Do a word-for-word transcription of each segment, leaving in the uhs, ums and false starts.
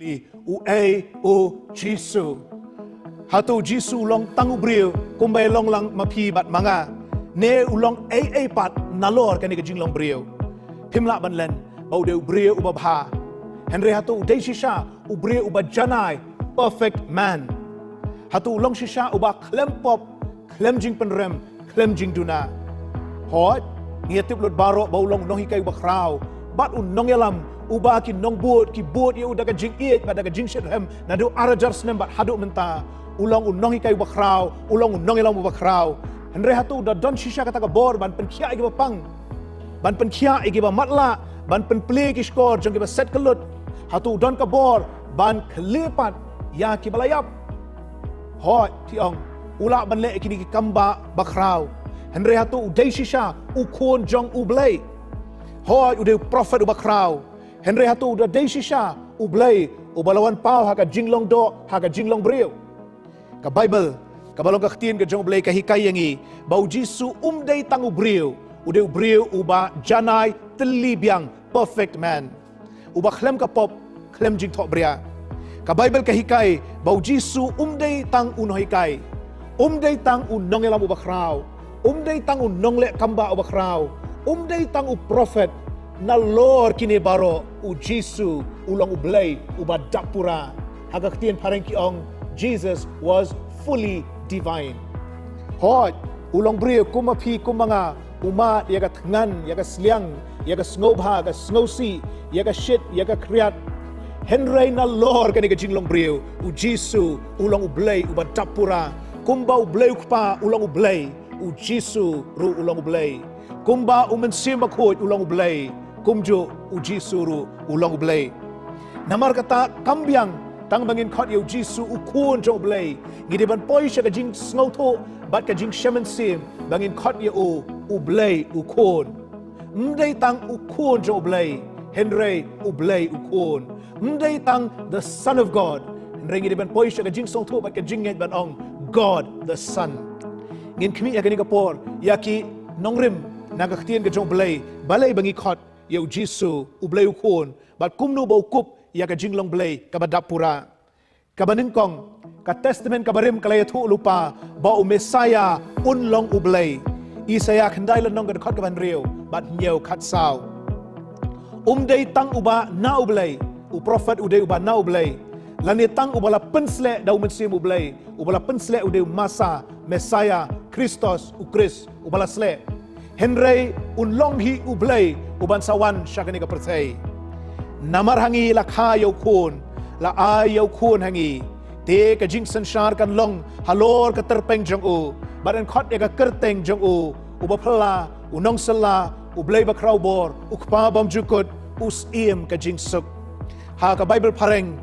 Uei u Jisu? Hato u Jisu u long tang u briew kumba i long lang ma phi bad ma nga, ne u long ei ei pat nalor kane ka jinglong briew? Phim lah ban len ba u dei u briew uba bha. Hynrei hato u dei shisha u briew uba janai, perfect man? Hato u long shisha uba khlem pop, khlem jingpynrem, khlem jingduna? Hooid, ngi ïatip lut baroh ba u long u nonghikai uba khraw bad u nongïalam uba ki nongbud ki bud ïa u da ka jingïeit bad da ka jingshitrhem naduh ar hajar snem bad haduh mynta. U long u nonghikai uba khraw, u long u nongïalam uba khraw. Hynrei hato u da don shisha kata ka bor ban pynkhiah ïa kiba pang, ban pynkhiah ïa kiba matlah, ban pynplie ki shkor jong kiba set kyllut? Hato u don ka bor ban kylli pat ïa kiba la ïap? Hooid, phi ong, u lah ban leh ïa kine ki kam ba, ba khraw. Hynrei hato u dei shisha u khun jong U Blei? Hooid, u dei u prophet uba khraw. Hynrei hato u da dei shisha U Blei uba la wan paw ha ka jinglong doh, ha ka jinglong briew? Ka Baibl, kaba long ka ktien ka jong U Blei, ka hikai ïa ngi ba u Jisu um dei tang u briew, u dei u briew uba janai, tylli biang, perfect man, uba khlem ka pop, khlem jingthohbria. Ka Baibl ka hikai ba u Jisu um dei tang u nonghikai, um dei tang u nongïalam uba khraw, um dei tang u nongleh kam ba uba khraw, um dei tang u prophet. Nalor kine baroh, u Jisu u long U Blei uba dap pura. Ha ka ktien phareng ki ong, Jesus was fully divine. Hooid, u long briew kum ma phi kum ma nga, u mad ïa ka thngan, ïa ka sliang, ïa ka sngewbha, ka sngewsih, ïa ka shit, ïa ka khriat. Hynrei nalor kane ka jinglong briew, u Jisu u long U Blei uba dap pura. Kumba U Blei U Kpa u long U Blei, u Jisu ruh u long U Blei. Kumba U Mynsiem Bakhuid u long U Blei, kumjuh u Jisu ruh u long U Blei. Namar kata, kam biang tang ba ngin khot ïa u Jisu u Khun jong U Blei, ngi dei ban poi sha ka jingsngewthuh bad ka jingshem mynsiem ba ngin khot ïa u U Blei u Khun. Ym dei tang u Khun jong U Blei, hynrei U Blei u Khun. Ym dei tang the Son of God, hynrei ngi dei ban poi sha ka jingsngewthuh bad ka jingngeit ban ong God the Son. Ngin khmih ïa kane ka por ïa ki nongrim na ka ktien ka jong U Blei, balei ba ngi khot ïa u Jisu U Blei u Khun, bad kumno ba u kup ïa ka jinglong Blei kaba dap pura. Kaba nyngkong, ka Testament kaba rim ka la ïathuh lypa ba u Messaïah un long U Blei. Isaïah khyndai lynnong ka dkhot kaba hynriew bad hynñiew khatsaw. Um dei tang uba na U Blei, u prophet u dei uba na U Blei, lane tang uba la pynsleh da U Mynsiem U Blei. Uba la pynsleh u dei u Masa, Messiah, Christos, u Khrist uba la sleh. Hynrei un long hi U Blei uban sa wan sha kane ka pyrthei. Namar ha ngi la kha ïa u Khun, la ai ïa u Khun ha ngi, te ka jingsynshar kan long halor ka tyrpeng jong u, bad yn khot ïa ka kyrteng jong u, uba phylla, u nongsylla, U Blei bakhrawbor, u Kpa bymjukut, u Syiem ka jingsuk. Ha ka Baibl phareng,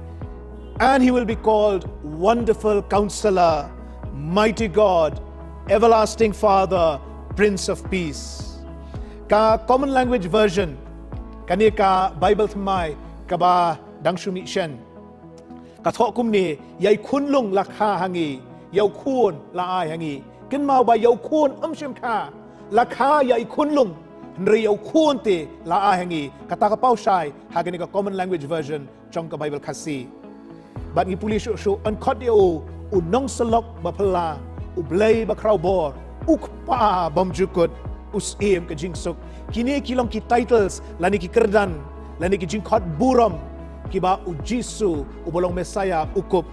and he will be called Wonderful Counselor, Mighty God, Everlasting Father, Prince of Peace. Ka Common Language Version, kane ka Baibl thymmai kaba dang shu mih shen, ka thoh kumne: ïa i khunlung la kha ha ngi, ïa u Khun la ai ha ngi. Kynmaw ba ïa u Khun ym shym kha. La kha ïa i khunlung, hynrei ïa u Khun te la ai ha ngi. Kata ka paw shai ha kane ka Common Language Version jong ka Baibl Khasi. Bad ngi pule shuh shuh, yn khot ïa u, u Nongsyllok baphylla, U Blei bakhrawbor, u Kpa bymjukut, u Syiem ka jingsuk. Kine ki long ki titles lane ki kyrdan lane ki jingkhot burom kiba u Jisu uba long Messiah u kup.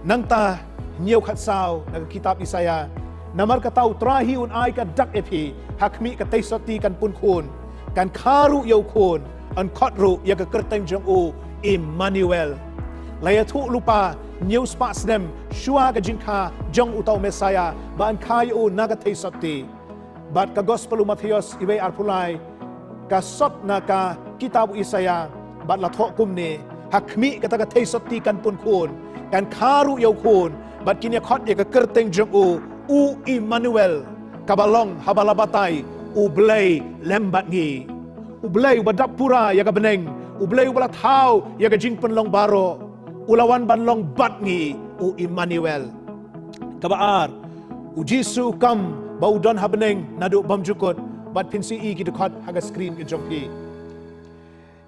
Nangta, hynñiew khatsaw na ka kitab Isaïah: Namar kata U Trai hi un ai ka dak ïa phi, ha khmih ka theisotti kan pun khun, kan kha ruh ïa u khun, yn khot ruh ïa ka kyrteng jong u Immanuel. La ïathuh lypa hynñiew spah snem shuwa ka jingkha jong uta u Messiah ba yn kha ïa u na ka theisotti. Bad ka Gospel u Mathaios iwei arphew lai, ka sot na ka kitab u Isaïah, bad la thoh kumne: Ha khmih kata ka theisotti kan pun khun, kan kha ruh ïa u khun, bad kin ïa khot ïa ka kyrteng jong u, u Immanuel, kaba long haba la batai, U Blei lem bad ngi. U Blei uba dap pura ïa ka bneng, U Blei uba la thaw ïa ka jingpynlong baroh, u la wan ban long bad ngi, u Immanuel. Kaba ar, u Jisu u kam ba u don ha bneng naduh bymjukut, bad phin sa ïohi ki dkhot ha ka screen ka jong phi.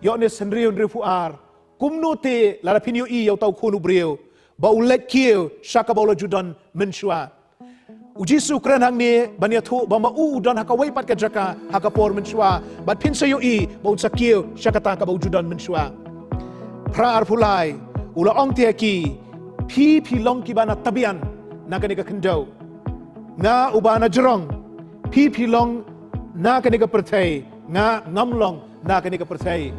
Ïoannis hynriew, hynriewphew ar, Kumno te lada phin ïohi ïa uta u khun u briew ba u leit kiew sha kaba u la ju don mynshuwa? U Jisu u kren hangne ban ïathuh ba ma u u don ha kawei pat ka jaka ha ka por mynshuwa, bad phin sa ïohi ba un sa kiew sha kata kaba u ju don mynshuwa. Phra arphew lai, u la ong te ïa ki, phi phi long kiba na tabian na kane ka khyndew, nga uba na jrong. Phi phi long na kane ka pyrthei, nga ngam long na kane ka pyrthei.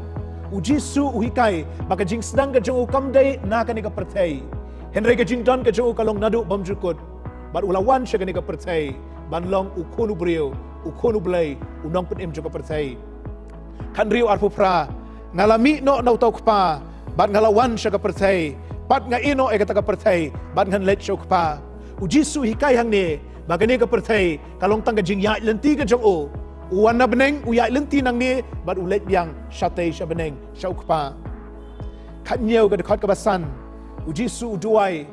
U Jisu u hikai ba ka jingsdang ka jong u kam dei na kane ka pyrthei, hynrei ka jingdon ka jong u ka long naduh bymjukut. Bad u la wan sha kane ka pyrthei ban long u khun u briew, u khun u Blei, u nongpynim jong ka pyrthei. Khathynriew arphew phra, nga la mih noh na uta u Kpa bad nga la wan sha ka pyrthei, bad nga ïeh noh ïa kata ka pyrthei bad ngan leit sha u Kpa. U Jisu u hikai hangne ba kane ka pyrthei ka long tang ka jingïaid lynti ka jong u. U wan na bneng, u ïaid lynti nangne bad u leit biang shatei sha bneng sha u Kpa. Khathynñiew, ka dkhot kaba san, u Jisu u duwai,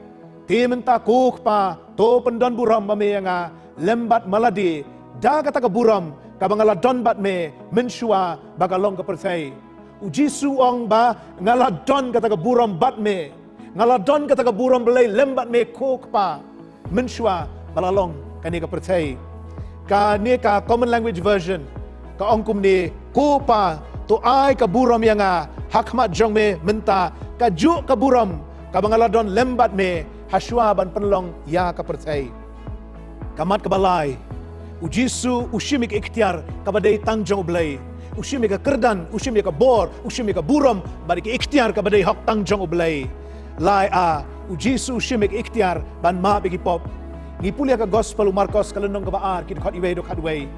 te mynta ko Kpa, to pyndon burom ma me ïa nga lem bad ma lade da kata ka burom kaba nga la don bad me mynshuwa ba ka long ka pyrthei. U Jisu u ong ba nga la don kata ka burom bad me. Nga la don kata ka burom Blei lem bad me ko Kpa, mynshuwa ba la long kane ka pyrthei. Kane ka Common Language Version ka ong kumne, ko Pa, to ai ka burom ïa nga ha khmat jong me mynta, kajuh ka burom kaba nga la don lem bad me hashuwa ban pynlong ïa ka pyrthei. Ka mat kaba lai, u Jisu u shim ïa ka iktiar kaba dei tang jong u Blei. U shim ïa ka kyrdan, u shim ïa ka bor, u shim ïa ka burom bad ïa ka iktiar kaba dei hok tang jong u Blei. Lai a, u Jisu u shim ïa ka iktiar ban map ïa ki pop. Ngi pule ïa ka Gospel u Markos, ka lynnong kaba ar, ki dkhot iwei haduh khatwei,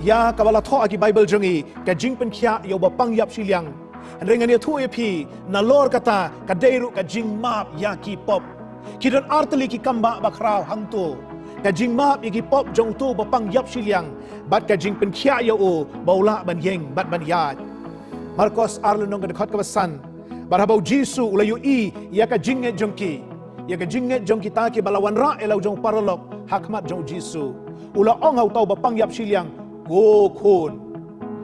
ïa kaba la thoh ha ki Baibl jong ngi ka jingpynkhiah ïa uba pang ïap shiliang. Hynrei ngan ïathuh ïa phi, nalor kata ka dei ruh ka jingmap ïa ki pop. Ki don ar tylli ki kambah bakhraw hangto: ka jingmap ïa ki pop jong uto uba pang ïap shiliang, bad ka jingpynkhiah ïa u ba u lah ban ïeng bad ban ïaid. Markos ar, lynnong ka dkhot kaba san. Bad haba u Jisu u la ïohi ïa ka jingngeit jong ki, ïa ka jingngeit jong kita kiba la wanrah ïa la u jong u paralok ha khmat jong u Jisu, u la ong ha uta uba pang ïap shiliang, ko khun,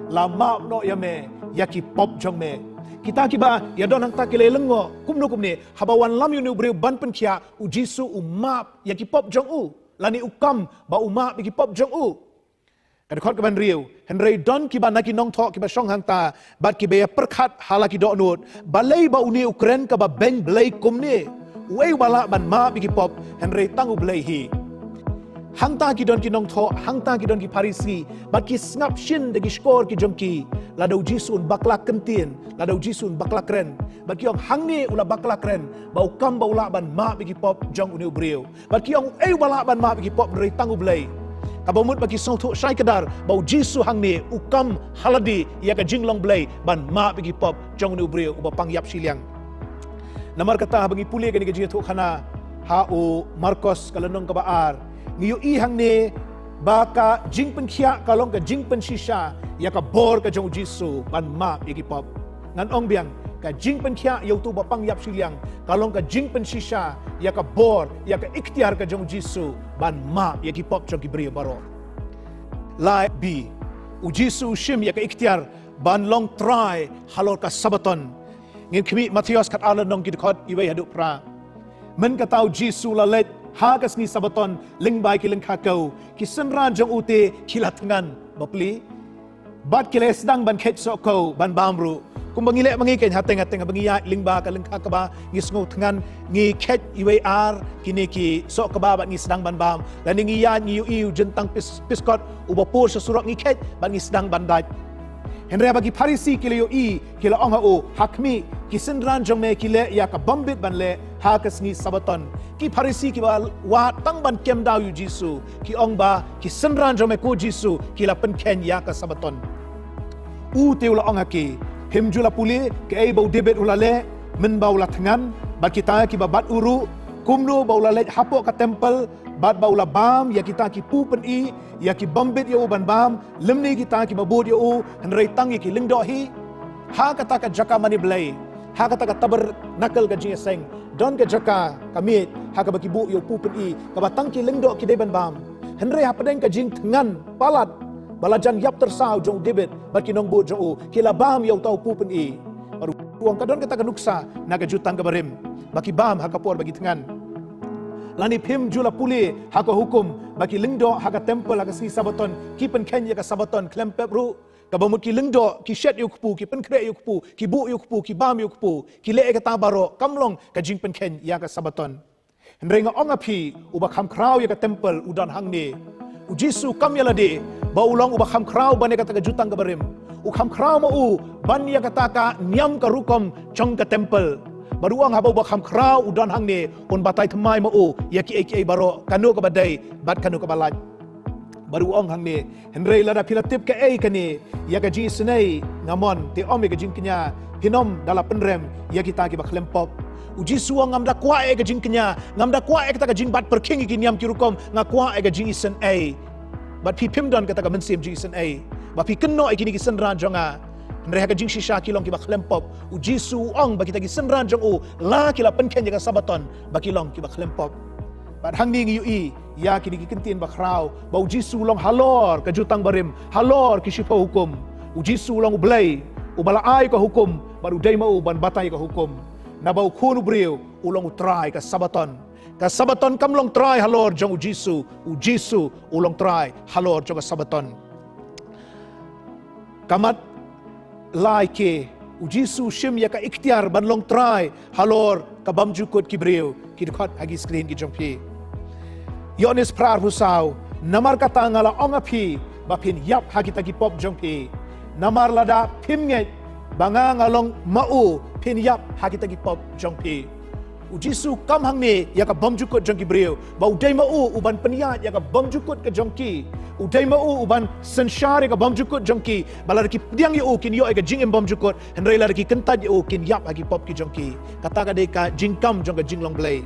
la map noh ïa me ïa ki pop jong me. Kita kiba ïa don hangta ki la lyngngoh, kumno kumne, haba wanlam ïa une u briew ban pynkhiah, u Jisu u map ïa ki pop jong u, lane u kam ba u map ïa ki pop jong u. Ka dkhot kaba hynriew, hynrei don kiba na ki nongthoh kiba shong hangta bad kiba ïa pyrkhat ha la ki dohnud, balei ba une u kren kaba beiñ Blei kumne? Uei uba lah ban map ïa ki pop hynrei tang u Blei hi? Hangta ki don ki nongthoh, hangta ki don ki Pharisi, bad ki sngap shin da ki shkor ki jong ki lada u Jisu un bakla kyntien, lada u Jisu un bakla kren. Bad ki ong, hangne u la bakla kren ba u kam ba u lah ban map ïa ki pop jong une u briew. Bad ki ong, uei uba lah ban map ïa ki pop hynrei tang u Blei? Kaba mut ba ki sngewthuh shai kdar ba u Jisu hangne u kam ha lade ïa ka jinglong Blei ban map ïa ki pop jong une u briew uba pang ïap shiliang. Namar kata, haba ngi pule kane ka jingïathuhkhana ha u Markos, ka lynnong kaba ar, ngi ïohi hangne ba ka jingpynkhiah ka long ka jingpynshisha ïa ka bor ka jong u Jisu ban map ïa ki pop. Ngan ong biang, ka jingpynkhiah ïa uto uba pang ïap shiliang ka long ka jingpynshisha ïa ka bor, ïa ka iktiar ka jong u Jisu ban map ïa ki pop jong ki briew baroh. Lai B, u Jisu u shim ïa ka iktiar ban long Trai halor ka Sabaton. Ngin khmih Mathaios khatar, lynnong ki dkhot iwei haduh phra. Mynta u Jisu u la leit ha ka sngi Sabaton lyngba ki lyngkha kew. Ki synran jong u te ki la thngan bapli, bad ki la sdang ban kheit sohkew ban bam ruh. Kumba ngi leh ma ngi kein, hateng hateng haba ngi ïaid lyngba ka lyngkha kba, ngi sngew thngan, ngi kheit iwei ar kine ki sohkba bad ngi sdang ban bam. Lane ngi ïaid, ngi ïohi u jyntang pis, piskot uba pur sha surok, ngi kheit bad ngi sdang ban dait. Hynrei haba ki Pharisi ki la ïohi, ki la ong ha u, ha khmih, ki synran jong me ki leh ïa ka bym bit ban leh ha ka sngi Sabaton. Ki Pharisi kiba wad tang ban kem daw ïa u Jisu, ki ong ba ki synran jong me ko Jisu ki la pynkheiñ ïa ka Sabaton. U te u la ong ha ki, phim ju la pule kaei ba u Dabid u la leh mynba u la thngan, bad kita kiba bat u ruh, kumno ba u la leit hapoh ka templ bad ba u la bam ïa kita ki pu pyni, ïa ki bym bit ïa u ban bam, lymne kita kiba bud ïa u, hynrei tang ïa ki lyngdoh hi? Ha kata ka jaka mane Blei, ha kata ka tabernakl ka jingïaseng, don ka jaka ka miej ha kaba ki buh ïa u pu pyni, kaba tang ki lyngdoh ki dei ban bam. Hynrei hapdeng ka jingthngan palat ba la jan ïap tyrsaw jong u Dabid bad ki nongbud jong u, ki la bam ïa uta u pu pyni. Bad u Ong ka don kata ka nuksa na ka jutang ka barim, ba ki bam ha ka por ba ki thngan. Lane phim ju la pule ha ka hukum ba ki lyngdoh ha ka temple ha ka sngi Sabaton ki pynkheiñ ïa ka Sabaton khlem pep ruh. Kaba mut ki lyngdoh, ki shet ïa u kpu, ki pynkhreh ïa u kpu, ki buh ïa u kpu, ki bam ïa u kpu, ki leh ïa kata baroh, kam long ka jingpynkheiñ ïa ka Sabaton. Hynrei nga ong ha phi, uba kham khraw ïa ka temple u don hangne. U Jisu kam ïa lade ba u long uba kham khraw ban ïa kata ka jutang ka barim. U kham khraw ma u ban ïa kata ka niam ka rukom jong ka temple. Bad u ong haba uba kham khraw u don hangne, un batai thymmai ma u ïa kiei kiei baroh, kano kaba dei bad kano kaba lait. Bad u ong hangne, hynrei lada phi la tip kaei kane, ïa ka jingisynei nga mon, te ym ïa ka jingkñia, phin ym da la pynrem ïa kita kiba khlem pop. U Jisu u ong, ngam da kwah ïa ka jingkñia, ngam da kwah ïa kata ka jingbat pyrkhing ïa ki niam ki rukom, nga kwah ïa ka jingisynei. Bad phi phim don kata ka mynsiem jingisynei ba phi kynnoh ïa kine ki synran jong nga. Hynrei ha ka jingshisha ki long kiba khlem pop. U Jisu u ong ba kita ki synran jong u, la ki la pynkheiñ ïa ka Sabaton, ba ki long kiba khlem pop. Bad hangne ngi ïohi ïa kine ki kyntien ba khraw, ba u Jisu u long halor ka jutang barim, halor ki shiphew hukum. U Jisu u long U Blei uba la ai ka hukum, bad u dei ma u ban batai ka hukum. Naba u Khun u briew u long u trai ka Sabaton. Ka Sabaton kam long trai halor jong u Jisu, u Jisu u long trai halor jong ka Sabaton. Ka mat lai ke, u Jisu u shim ïa ka iktiar ban long trai halor ka bymjukut ki briew, ki dkhot ha ki screen ki jong phi. Ïoannis phra arphew saw, namar kata nga la ong ha phi ba phin ïap ha kita ki pop jong phi. Namar lada phim ngeit ba nga nga long ma u, phin ïap ha kita ki pop jong phi. U Jisu kam hangne ïa ka bymjukut jong ki briew, ba u dei ma u u ban pynïaid ïa ka bymjukut ka jong ki. U dei ma u u ban synshar ïa ka bymjukut jong ki, ba lada ki pdiang ïa u kin ïoh ïa ka jingim bymjukut, hynrei lada ki kyntait ïa u kin ïap ha ki pop ki jong ki. Kata ka dei ka jingkam jong ka jinglong Blei.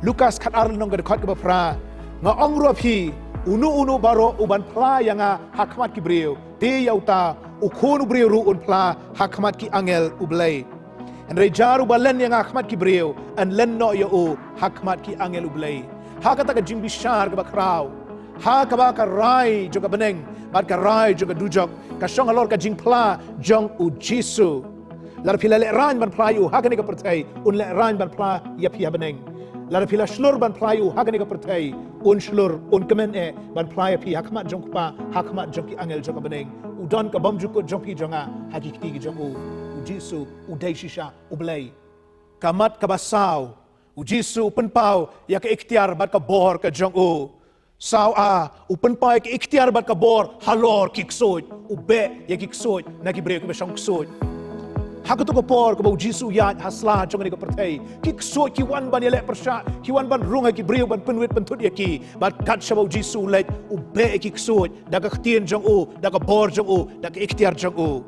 Lukas khatar lynnong ka dkhot kaba phra, nga ong ruh ha phi, uno uno baroh u ban phla ïa nga ha khmat ki briew, te ïa uta u Khun u briew ruh un phla ha khmat ki angel u Blei. Hynrei jar uba len ïa nga ha khmat ki briew, yn len noh ïa u ha khmat ki angel u Blei. Ha kata ka jingbishar kaba khraw, ha kaba ka rai jong ka bneng bad ka rai jong ka dujok ka shong halor ka jingphla jong u Jisu. Lada phi la lehraiñ ban phla ïa u ha kane ka pyrthei, un lehraiñ ban phla ïa phi ha bneng. Lada phi la shlur ban phla ïa u ha kane ka pyrthei, un shlur, un kmen eh ban phla ïa phi ha khmat jong u Kpa, ha khmat jong ki angel jong ka bneng. U don ka bymjukut jong phi jong nga ha ki kti ki jong u. U Jisu u dei shisha U Blei. Ka mat kaba saw, u Jisu u pynpaw ïa ka iktiar bad ka bor ka jong u. Saw a, u pynpaw ïa ka iktiar bad ka bor halor ki ksuid. U beh ïa ki ksuid na ki briew kiba shong ksuid. Ha kato ka por kaba u Jisu u ïaid ha sla jong kane ka pyrthei, ki ksuid ki wan ban ïaleh pyrshah, ki wan ban rung ha ki briew, ban pynwit pynthut ïa ki. Bad kat shaba u Jisu u leit, u beh ïa ki ksuid da ka ktien jong u, da ka bor jong u, da ka iktiar jong u.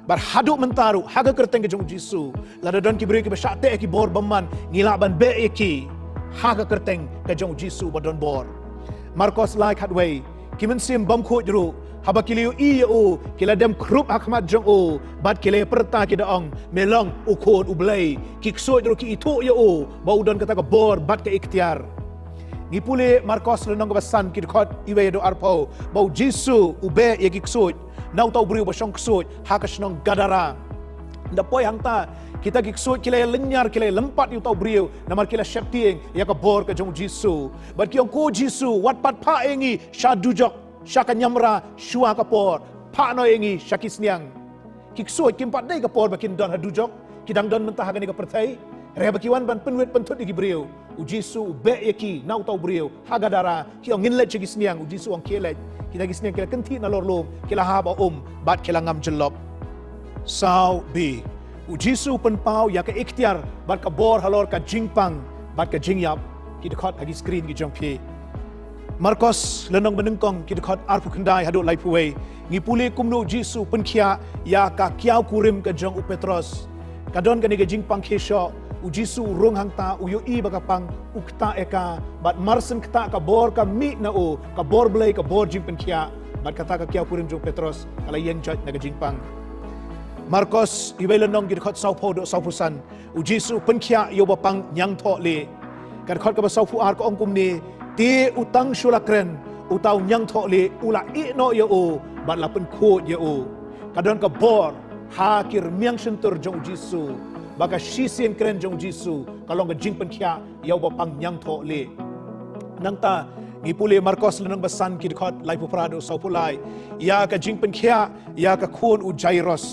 Bad haduh mynta ruh, ha ka kyrteng ka jong u Jisu, lada don ki briew kiba shah teh ïa ki bor bymman, ngi lah ban beh ïa ki ha ka kyrteng ka jong u Jisu ba don bor. Markos lai khatwei, ki mynsiem bymkhuid ruh, haba ki la ïohi ïa u, ki la dem khrup ha khmat jong u, bad ki la pyrta ki da ong, me long u Khun u Blei. Ki ksuid ruh ki ithuh ïa u ba u don kata ka bor bad ka iktiar. Ngi pule Markos lynnong kaba san, ki dkhot iwei haduh arphew, ba u Jisu u beh ïa ki ksuid na uta u briew ba shong ksuid ha ka shnong Gadara. Nda poi hangta, kita ki ksuid ki la ïalynñiar, ki la ïalympat ïa uta u briew, namar ki la sheptieng ïa ka bor ka jong u Jisu. Bad ki ong, ko Jisu, wat pat phah ïa ngi sha dujok, sha ka ñiamra, shuwa ka por, phah noh ïa ngi sha ki sniang. Ki ksuid kim pat dei ka por ba kin don ha dujok, ki dang don mynta ha kane ka pyrthei. Hynrei ba ki wan ban pynwit pynthut ïa ki briew, u Jisu u beh ïa ki na uta u briew ha Gadara. Ki ong, ngin leit sha ki sniang. U Jisu u ong, khie leit. Kita ki sniang ki la kynthih nalor lum, ki la hap ha um bad ki la ngam jyllop. Saw B, u Jisu u pynpaw ïa ka iktiar bad ka bor halor ka jingpang bad ka jingïap. Ki dkhot ha ki screen ki jong phi. Markos lynnong banyngkong, ki dkhot arphew khyndai haduh laiphew wei. Ngi pule kumno u Jisu u pynkhiah ïa ka kiaw kurim ka jong u Petros. Ka don kane ka jingpang khie shoh, u Jisu u rung hangta, u ïohi ba ka pang, u ktah ïa ka, bad marsyn ktah ka bor ka mih na u, ka bor Blei, ka bor jingpynkhiah. Bad kata ka kiaw kurim jong u Petros ka la ïeng joit na ka jingpang. Markos iwei lynnong, ki dkhot sawphew haduh sawphew san. U Jisu u pynkhiah ïa uba pang ñiangthohlieh. Ka dkhot kaba sawphew ar ka ong kumne, te u tang shu la kren, uta u ñiangthohlieh u la ïeh noh ïa u bad la pynkhuid ïa u. Ka don ka bor ha ki rmiang shyntur jong u Jisu, ba ka shisien kren jong u Jisu ka long ka jingpynkhiah ïa uba pang ñiangthoh lieh. Nangta ngi pule Markos lynnong ba san, ki dkhot laiphew phra haduh sawphew lai, ïa ka jingpynkhiah ïa ka khun u Jairos.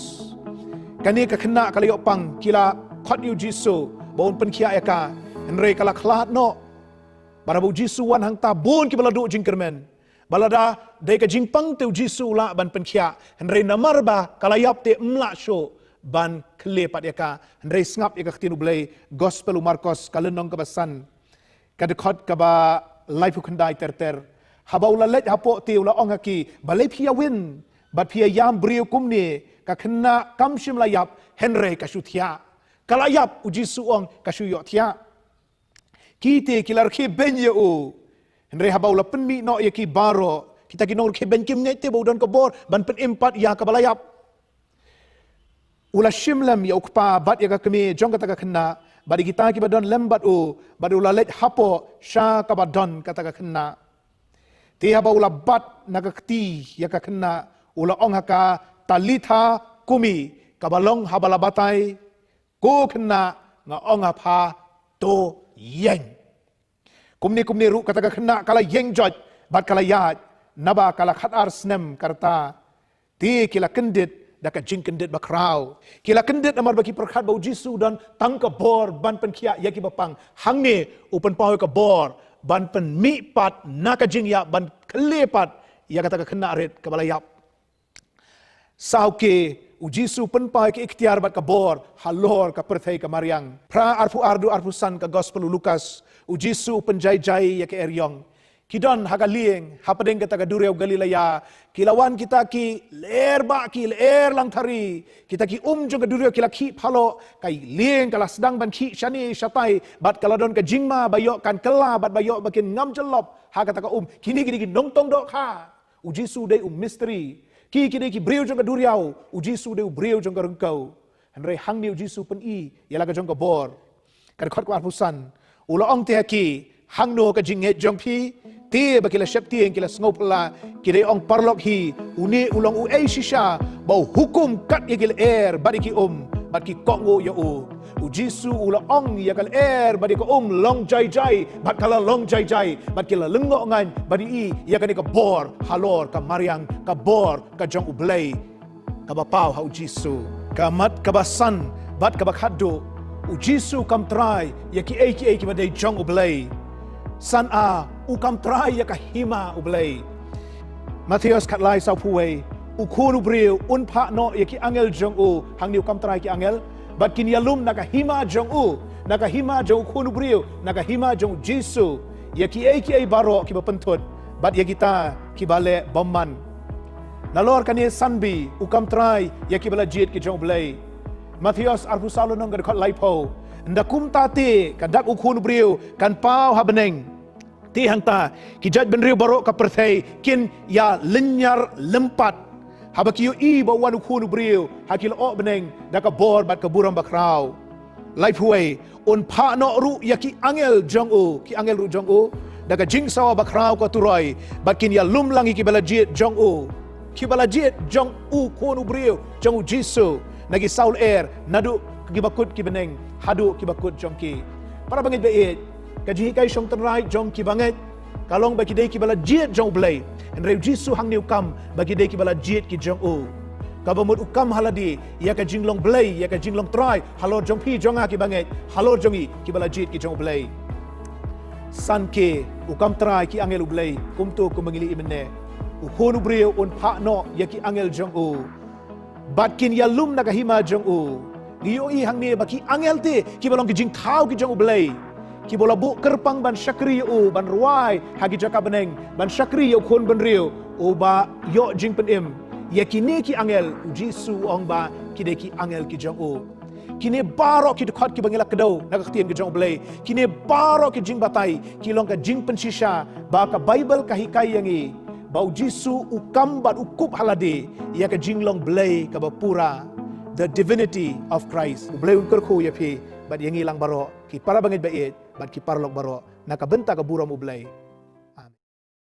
Kane ka khynnah ka la ïoh pang, ki la khot ïa u Jisu ba un pynkhiah ïa ka, hynrei ka la khlad noh. Bad haba u Jisu wan hangta, bun kiba la duh jingkyrmen ba lada dei ka jingpang te u Jisu u lah ban pynkhiah, hynrei namar ba ka la ïap te ym lah shuh ban kylli pat ïa ka. Hynrei sngap ïa ka ktien U Blei, Gospel u Markos, ka lynnong kaba san, ka dkhot kaba laiphew khyndai ter ter. Haba u la leit hapoh te u la ong ha ki, balei phi ïawin bad phi ïa ïam briew kumne? Ka khynnah kam shym la ïap, hynrei ka shu thiah. Ka la ïap, u Jisu u ong, ka shu ïoh thiah. Ki te ki la rkhie beiñ ïa u. Hynrei haba u la pynmih noh ïa ki baroh, kita ki nongrkhie beiñ kim ngeit te ba u don ka bor ban pynim pat ïa kaba la ïap. U la shim lem ïa u kpa bad ïa ka kmie jong kata ka khynnah, bad ïa kita kiba don lem bad u, bad u la leit hapoh sha kaba don kata ka khynnah. Te haba u la bat na ka kti ïa ka khynnah, u la ong ha ka, Talitha kumi, kaba long haba la batai, ko khynnah, nga ong ha pha, to ïeng. Kumne kumne ruh kata ka khynnah ka la ïeng joit bad ka la ïaid, naba ka la khatar snem ka rta. Te ki la kyndit da ka jingkyndit bakhraw. Ki la kyndit namar ba ki pyrkhat ba u Jisu u don tang ka bor ban pynkhiah ïa kiba pang. Hangne u pynpaw ïa ka bor ban pynmih pat na ka jingïap, ban kylli pat ïa kata ka khynnah rit kaba la ïap. Saw ke, u Jisu u pynpaw ïa ka iktiar bad ka bor halor ka pyrthei ka mariang. Phra arphew ar haduh arphew san ka Gospel u Lukas, u Jisu u pynjai jai ïa ka eriong. Ki don ha ka lieng hapdeng kata ka duriaw Galilea. Ki la wan kita ki lyer bah, ki lyer langthari. Kita ki um jong ka duriaw ki la khih phaloh. Ka lieng ka la sdang ban khih shane shatai, bad ka la don ka jingma ba ïoh kan kylla bad ba ïoh ba kin ngam jyllop ha kata ka um. Kine ki dei ki nongtong dohkha. U Jisu u dei u mistri. Ki, ki dei ki briew jong ka duriaw, u Jisu u dei u briew jong ka ryngkew. Hynrei hangne u Jisu u pyni ïa la ka jong ka bor. Ka dkhot kaba arphew san, u la ong te ha ki, hangno ka jingngeit jong phi? Te ba ki la sheptieng, ki la sngewphylla, ki dei ong paralok hi, une u long uei shisha ba u hukum kat ïa ki lyer bad ïa ki um, bad ki kohnguh ïa u. U Jisu u la ong ïa ka lyer bad ïa ka um, long jai jai, bad ka la long jai jai, bad ki la lyngngoh ngaiñ bad ïohi ïa kane ka bor halor ka mariang, ka bor ka jong U Blei kaba paw ha u Jisu. Ka mat kaba san bad kaba khatduh, u Jisu u kam trai ïa kiei kiei kiba dei jong U Blei. San a, u kam trai ïa ka hima U Blei. Mathaios khatlai sawphew wei, u khun u briew un phah noh ïa ki angel jong u, hangne u kam trai ki angel, bad kin ïalum na ka hima jong u, na ka hima jong u khun u briew, na ka hima jong u Jisu, ïa kiei kiei baroh kiba pynthut, bad ïa kita kiba leh bymman. Nalor kane san bi, u kam trai ïa kiba la jied ki jong U Blei. Mathaios arphew saw lynnong ka dkhot laiphew, ynda kumta te ka dak u khun u briew kan paw ha bneng. Te hangta ki jaitbynriew baroh ka pyrthei kin ïa lynñiar lympat haba ki ïohi ba u wan u khun u briew ha ki lyoh bneng da ka bor bad ka burom bakhraw. Laiphew wei, un phah noh ruh ïa ki angel jong u, ki angel ruh jong u, da ka jingsawa bakhraw ka turoi, bad kin ïalum lang ïa kiba la jied jong u. Kiba la jied jong u khun u briew jong u Jisu, na ki saw lyer, naduh kiba kut ki bneng haduh kiba kut jong ki. Para bangeit ba ïeit, ka jinghikai shongtynrai jong kiba ngeit ka long ba ki dei kiba la jied jong U Blei. Hynrei u Jisu hangne u kam ba ki dei kiba la jied ki jong u. Kaba mut u kam ha lade ïa ka jinglong Blei, ïa ka jinglong trai halor jong phi jong nga kiba ngeit, halor jong ngi kiba la jied ki jong U Blei. San ke, u kam trai ki angel U Blei, kumto kumba ngi la ïohi mynne. U khun u briew un phah noh ïa ki angel jong u, bad kin ïalum na ka hima jong u. Ngi ïohi hangne ba ki angel te kiba long ki jingthaw ki jong U Blei, kiba la buh kyrpang ban shakri ïa u, ban rwai ha ki jaka bneng, ban shakri ïa u khun bynriew uba ïoh jingpynim. Ïa kine ki angel u Jisu u ong ba ki dei ki angel ki jong u. Kine baroh ki dkhot kiba ngi la kdew na ka ktien ka jong U Blei, kine baroh ki jingbatai ki long ka jingpynshisha ba ka Baibl ka hikai ïa ngi ba u Jisu u kam bad u kup ha lade ïa ka jinglong Blei kaba pura, the divinity of Christ. U Blei un kyrkhu ïa phi bad ïa ngi lang baroh, ki para bangeit ba ïeit bad ki paralok baroh, na ka bynta ka burom U Blei.